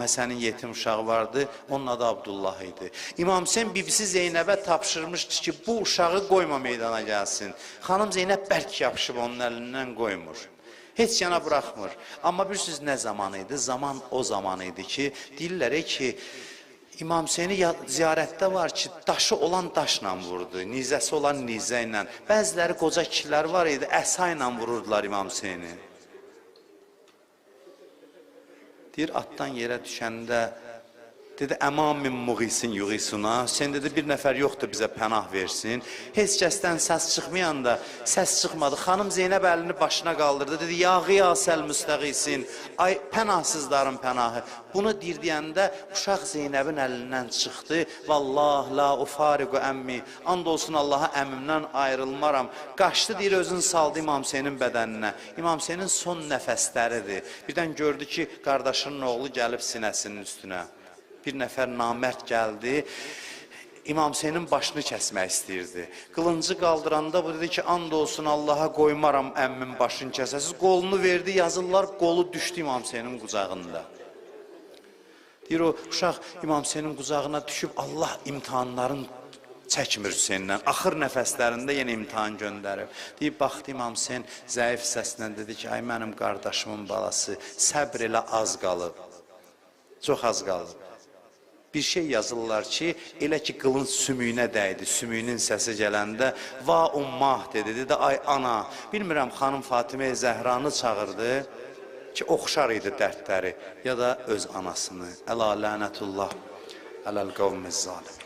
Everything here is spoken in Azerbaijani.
Həsənin yetim uşağı vardı, onun adı Abdullah idi. İmam Hüseyn bibisi Zeynəbə tapşırmışdı ki, bu uşağı qoyma meydana gəlsin. Xanım Zeynəb bərk yapışıb onun əlindən qoymur. Heç yana buraxmır. Amma bilirsiniz nə zaman idi? Zaman o zaman idi ki, deyirlər ki, İmam Hüseyni ziyarətdə var ki, daşı olan daşla vurdu, nizəsi olan nizə ilə. Bəziləri qoca kişilər var idi, əsa ilə vururdular İmam Hüseyni. Deyir, atdan yerə düşəndə, dedi, əmamin muğisin yuğisuna. Hüseyn dedi, bir nəfər yoxdur bizə pənah versin. Heç kəsdən səs çıxmayanda səs çıxmadı. Xanım Zeynəb əlini başına qaldırdı. Dedi, ya qiyasəl müstəğisin, ay pənahsızların pənahı. Bunu deyir deyəndə uşaq Zeynəbin əlindən çıxdı. Vallah la ufariqu əmmi. And olsun Allaha əmimdən ayrılmaram. Qaçdı deyir, özünü saldı İmam Hüseynin bədəninə. İmam Hüseynin son nəfəsləridir. Birdən gördü ki, qardaşının oğlu gəlib sinəsinin üstünə. Bir nəfər namərd gəldi, İmam Hüseynin başını kəsmək istəyirdi. Qılıncı qaldıranda bu dedi ki, and olsun Allaha qoymaram əmmin başını kəsəsiz. Qolunu verdi, yazırlar, qolu düşdü İmam Hüseynin qucağında. Deyir o uşaq İmam Hüseynin qucağına düşüb, Allah imtihanların çəkmir Hüseyndən. Axır nəfəslərində yenə imtihan göndərib. Deyib, baxdı İmam Hüseyn zəif səslə dedi ki, ay mənim qardaşımın balası, səbr elə az qalıb, çox az qalıb. Bir şey yazırlar ki, elə ki qılınc sümüyünə dəydi, sümüyünün səsi gələndə va ummah dedi, dedi ay ana, bilmirəm xanım Fatimə Zəhranı çağırdı ki, oxşar idi dərdləri ya da öz anasını. Əla lənətullah ələl qavmiz zalim.